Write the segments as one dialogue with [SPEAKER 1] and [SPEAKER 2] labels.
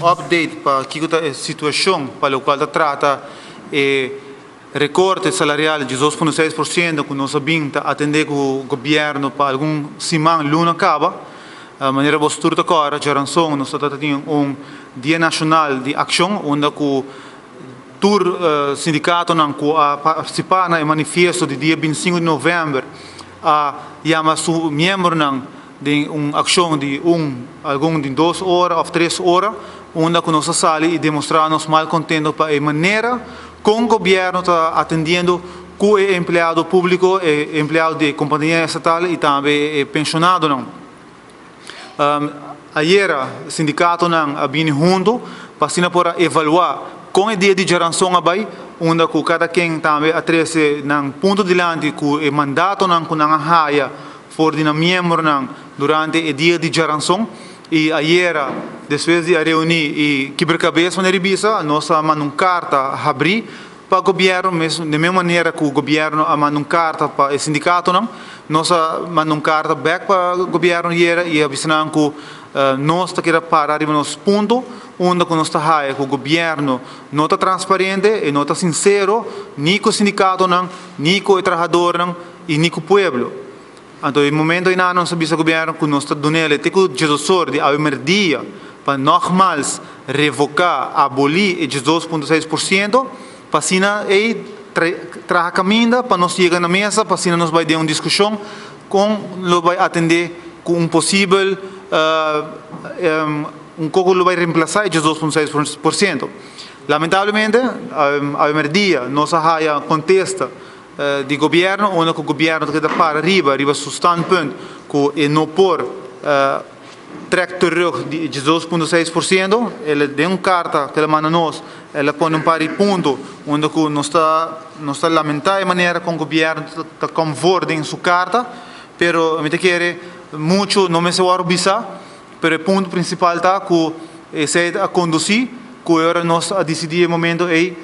[SPEAKER 1] update pa kiko ta e situashon pa lokual ta trata e rekorte salarial di 2.6% ku nos a bin ta atendé ku gobièrnu pa algun siman, luna kaba. Manera boso tur ta kòrda, djaranson nos ta tin un dia nashonal di akshon unda ku tur sindikatonan ku a partisipá na e manifiesto di dia 25 di novèmber a yama su miembronan den un akshon di un, algun di 2 ora òf 3 ora, unda ku nos a sali i demostrá nos malkontento pa e manera kon gobièrnu ta atendiendo ku e empleado públiko, e empleado di kompania estatal i tambe e penshonadonan. Ayera sindikatonan a bini huntu pa asina por a evaluá kon e dia di djaranson a bai, unda ku kada ken tambe a trese nan punto dilanti ku e mandatonan ku nan a haya for di nan miembronan durante e dia di djaranson. I ayera, despues di a reuní i kibra kabes manera di bisa, nos a manda un karta habrí pa gobièrnu, mes di mes manera ku gobièrnu a manda un karta pa e sindikatonan, nos a manda un karta bèk pa gobièrnu ayera i a bisa nan ku nos ta keda para riba nos punto unda ku nos ta haya ku gobièrnu no ta transparente, e no ta sinsero ni ku sindikatonan, ni ku e trahadornan i ni ku pueblo. Anto e momento einan nos a bisa gobièrnu ku nos ta dun'el te ku 12 or di awe mèrdia pa nògmals revoká, abolí e 12.6%, pa asina ei traha kaminda pa nos yega na mesa, pa asina nos bai den un diskushon kon lo bai atendé ku un posibel un koko lo bai remplasá e 12.6%. Lamentablemente awe mèrdia nos a haya kontesta di gobièrnu, unda ku gobièrnu ta keda para riba su standpunt ku e no por trek terug di e 12.6%. El den un karta ku el a manda nos, el a pone un par di punto unda ku nos ta lamentá e manera kon gobièrnu ta kom voor den su karta, pero mi ta kere muchu no mester wòrdu bisa, pero e punto prinsipal ta ku esei a kondusí ku e ora nos a disidí e momento ei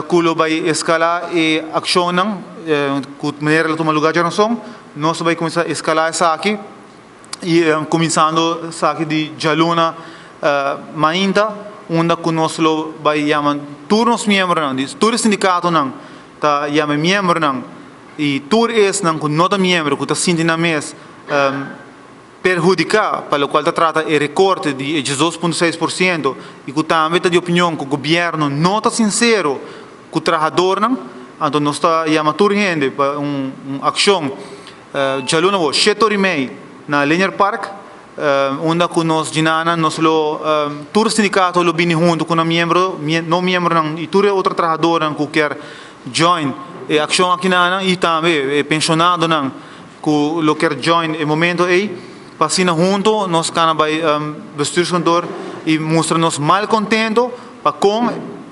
[SPEAKER 1] ku lo bai eskalá e akshonnan ku manera lo tuma lugá djaranson, nos lo bai kuminsá eskalá esaki i kuminsando esaki di djaluna mainta, unda ku nos lo bai yama tur nos miembronan, tur e sindikatonan ta yama e miembronan i tur esnan ku no ta miembro ku ta sinti nan mes perhudiká pa lokual ta trata e rekorte di e 12.6% i ku tambe ta di opinion ku gobièrnu no ta sinsero ku trahadornan, anto nos ta yama tur hende pa un akshon djaluna awo 7:30 na Linear Park, unda ku nos djinana nos lo tur sindikato lo bini huntu ku nan miembro, no miembronan i tur e otro trahadornan ku kier join e akshon akinanan i tambe e penshonadonan ku lo kier join e momento ei, pa asina huntu nos kana bai bestuurskantoor i mustra nos malkontento pa kon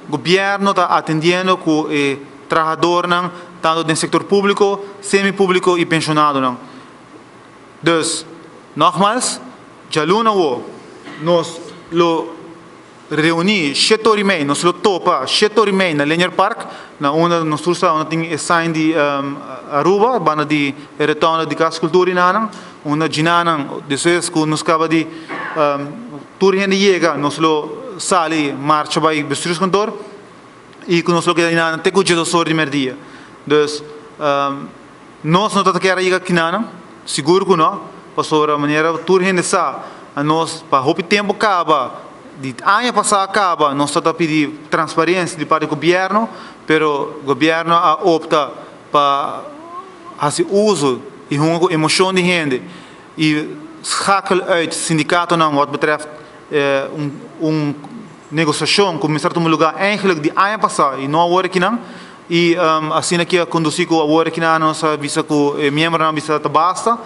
[SPEAKER 1] gobièrnu ta atendiendo ku e trahadornan tantu den sektor públiko, semi-públiko i penshonadonan. Dus, nògmals, djaluna awo nos lo reuní 7:30, nos lo topa 7:30 na Linear Park, na unda nos tur sa unda tin e sign di Aruba, banda di e rotonde di Cas Cultura i nanan, unda djinanan despues ku nos kaba di tur hende yega, nos lo sali marcha bai bestuurskantoor i ku nos lo keda djinanan te ku 12 or di merdia. Dus, nos no ta kier a yega kinanan, sigur ku no, pasobra manera tur hende sa, nos pa hopi tempu kaba, di aña pasá kaba, nos ta pidi transparensia di parti di gobièrnu, pero gobièrnu a opta pa hasi uso i hunga ku emoshon di hende i schakel uit sindikatonan wat betreft un negosiashon ku mester tuma lugá eigenlijk di aña pasá i no awor akinan. I asina ki a kondusí ku awor akinan nos a bisa ku e miembronan a bisa ta basta.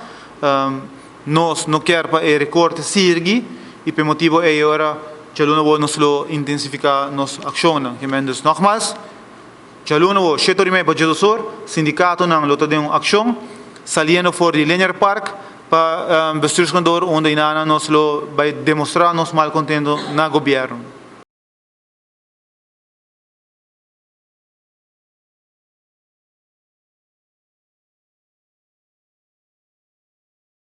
[SPEAKER 1] Nos no kier pa e rekorte sirgi i pa e motibu ei ora djaluna awor nos lo intensifiká nos akshonnan. Dus nògmals, djaluna awor 7:30 pa 12 or, sindikatonan lo ta den un akshon saliendo for di Linear Park pa bestuurskantoor unda inana nos lo bai demostrá nos malkontento na gobièrnu.